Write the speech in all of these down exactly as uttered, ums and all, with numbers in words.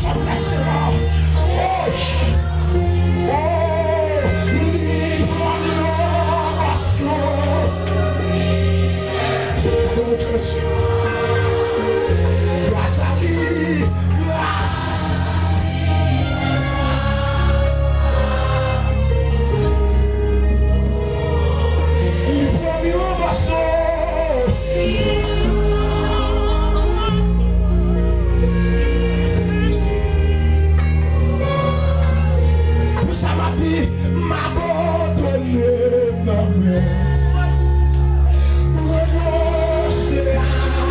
Sa blese la. Oh, oh, li pran yon bason. Gade Bondye, mesye. Gras a li, gras. Li pran yon bason. Pou sa m ap di, m abandone nan men. Mwen renonse a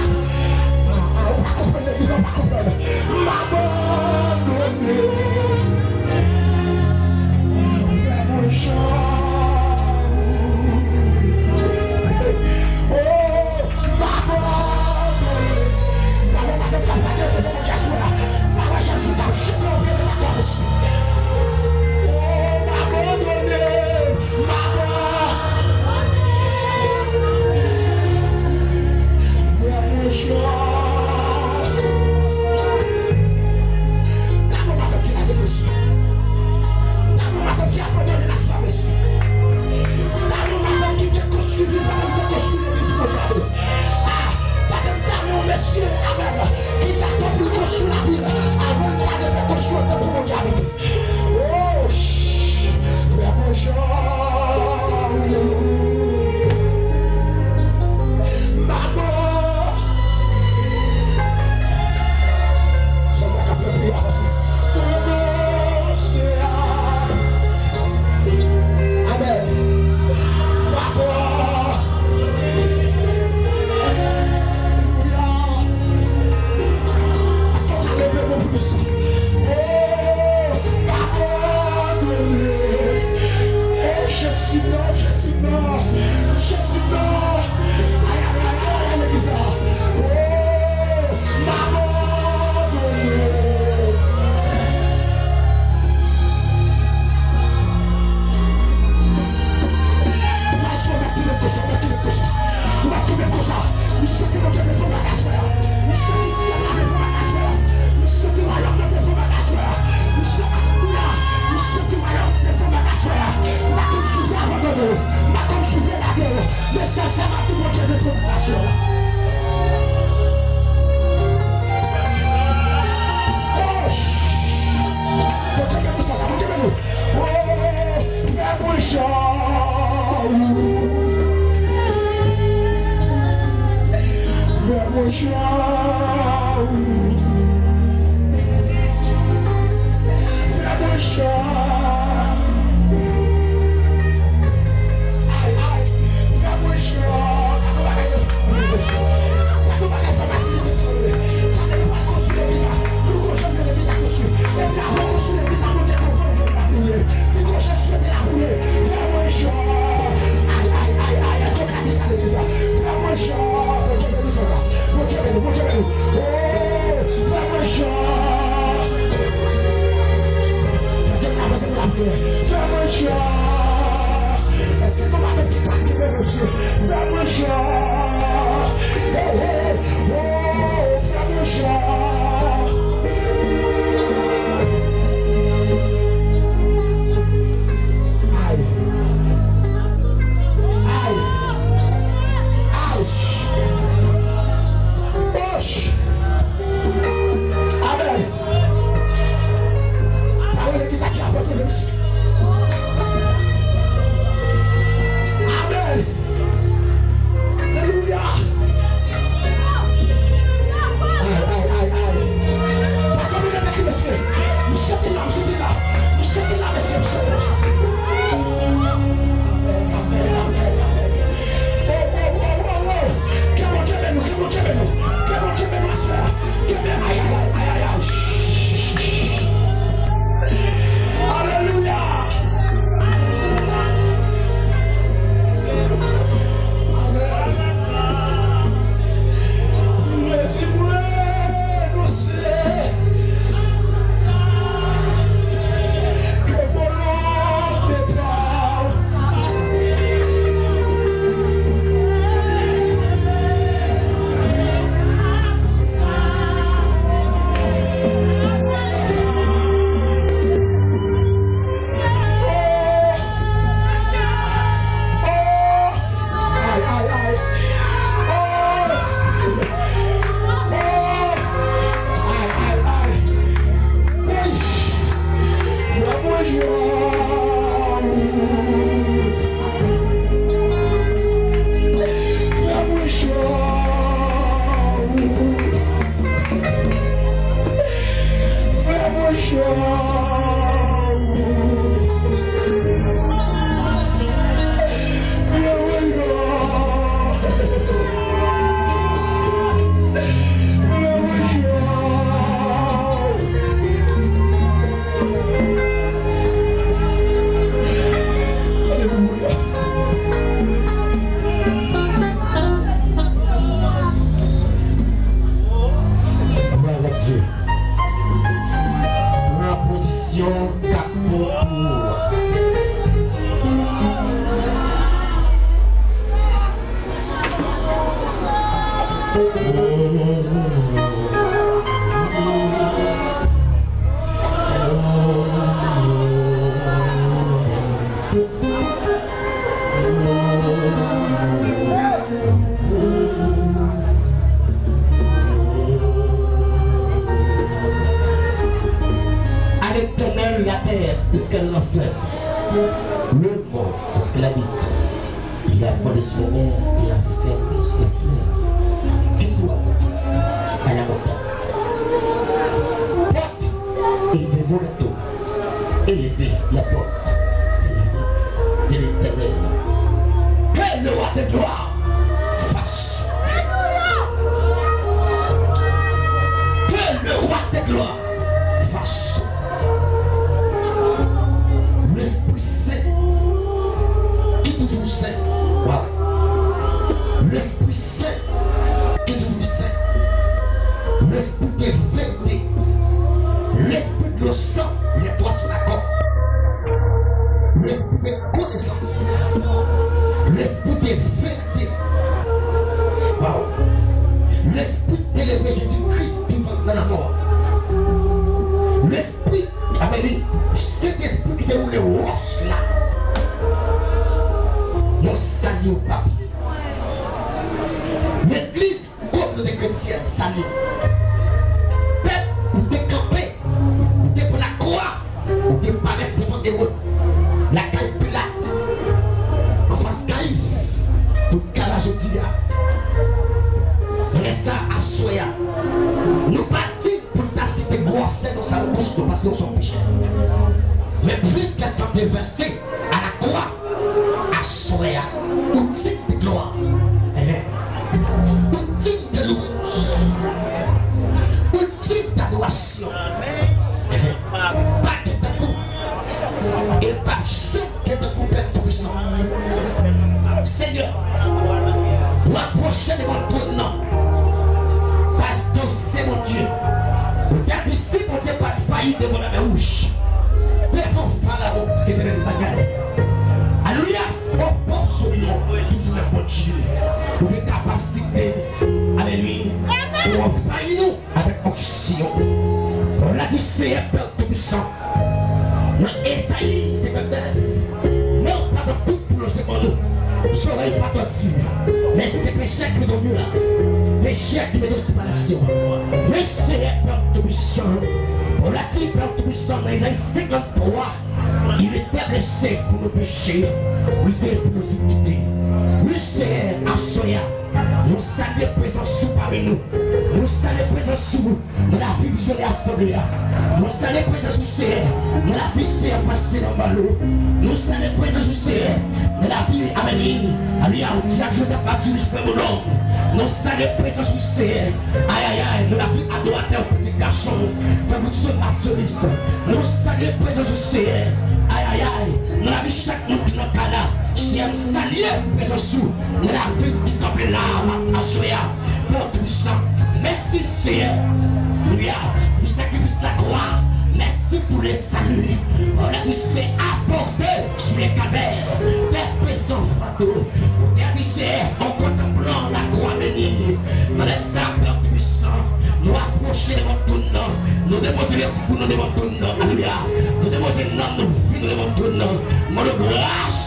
Glwa a Dye. Pran pozisyon k ap bon pou ou a. À l'Éternel la terre, et ce qu'elle renferme, le monde, et ce qu'il habite. Il a fondé sur les mers et a fermé sur les fleuves. Qui doit monter à la montagne? Porte, élevez vos linteaux, élevez la porte de l'Éternel. Que le roi de gloire fasse. Que le roi de gloire fasse. Lespri Sen ki toujou sen. Waw. Lespri Sen ki toujou sen. Lespri de verite. Lespri de le sang, les trois sont d'accord. Lespri de konesans. Lespri de verite. Waw. Lespri de leve Jezikri vivan nan lanmò. Lespri, amèn wi, Sentespri ki te woule wòch la. Nou salye w, Papi. Legliz, kominote kretyèn, salye. Pèp, ou te kanpe, ou te pran lakwa, ou te parèt devan Ewòd, lakay Pilat, anfas Kayif, pou kala jodi a. Nan lè sa, aswè a, nou pa di pou n ta site gwosè nan salon bouch nou, paske nou se yon pechè. Men piske san te vèse a lakwa, aswè a, ou diy de glwa. Ehe. Ou diy de lwanj. Ou diy de adorasyon. Ehe. Pa gen tankou. E p ap janm gen tankou Pè Toupisan. Senyè, nou apwoche devan twòn nan, paske w se Bondye. Ou te di si Bondye pa t fayi devan Lanmè Wouj, devan Farawon, se te menm bagay. Alelouya! Ofè w sou li, toujou menm Bondye. Ou gen kapasite, alelouya, pou w anvayi nou avèk onksyon. Pawòl la di, Seyè Pè Toupisan, nan Ezayi senkantnèf, men w pa t ap kout pou lonje ban nou, zòrèy pa tòdi, men se pechè ki mete w mirak, pechè ki mete w separasyon. Men Seyè Pè Toupisan, pawòl la di, Pè Toupisan, nan Ezayi senkanntwa, il était blessé pour nos péchés, brisé pour nos iniquités. Wi, Seyè, aswè a, nou salye prezans ou pami nou. Nou salye prezans ou nan lavi vizyonnen asanble a. Nou salye prezans ou, Seyè, nan lavi Seyè Fasil Anbalo. Nou salye prezans ou, Seyè, nan lavi, amèn, alelouya, Dyak Joseph Mathurin, Frè Bonòm. Nou salye prezans ou, Seyè, ayayay, nan lavi adoratè, pitit gason, Frè Goudson Marcelis. Nou salye prezans ou, Seyè, ayayay, nan lavi chak moun ki nan kay la. Seyè, m salye prezans ou nan lavi m ki kanpe la a, aswè a. Pè Toupisan, mèsi, Seyè. Alelouya. Pou sakrifis lakwa. Mèsi pou le salut. Pawòl la di, c'est apporté sur le calvaire des présents fardeaux. Ou te di, Seyè, en contemplant la croix bénie. Nan lè sa, Pè Toupisan, nou apwoche devan twòn nan. Nou depoze lespri nou devan twòn nan. Alelouya. Nou depoze nanm nou, vi nou devan twòn nan. Mande gras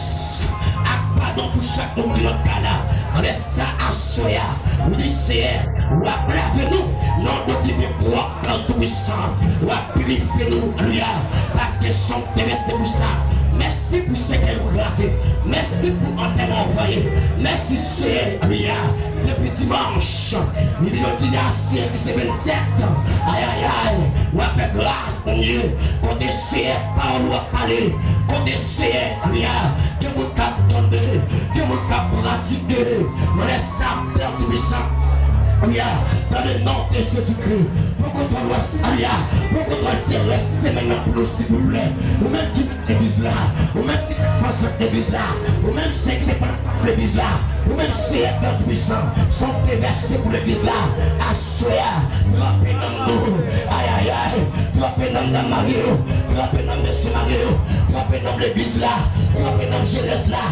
ak padon pou chak moun ki nan kay la. Nan lè sa, aswè a, ou di, Seyè, w ap lave nou nan dlo ki byen pwòp, Pè Toupisan. W ap pirifye nou, alelouya, paske san w te vèse pou sa. Mèsi pou sekèl ou kraze. Mèsi pou antèman ou voye. Mèsi, Seyè. Alelouya. Depi dimanch, jodi a, Seyè, ki se vennsèt. Ayayay. W ap fè gras, Bondye. Kote, Seyè, pawòl ou ap pale. Kote, Seyè, alelouya, gen moun k ap tande, gen moun k ap pratike. Mwen lè sa, Pè Toupisan, alelouya, dans le nom de Jésus-Christ, pran kontwòl wès, alelouya, pran kontwòl se rès semèn nan pou nou, silvouplè. Ou menm ki legliz la, ou menm ki te pran sant legliz la, ou menm se ki te pran legliz la, ou menm se Pè Toupisan, san w te vèse pou legliz la, aswè a, drape nanm nou, ayayay, drape nanm dam marye yo, drape nanm mesye marye yo, drape nanm legliz la, drape nanm jenès la.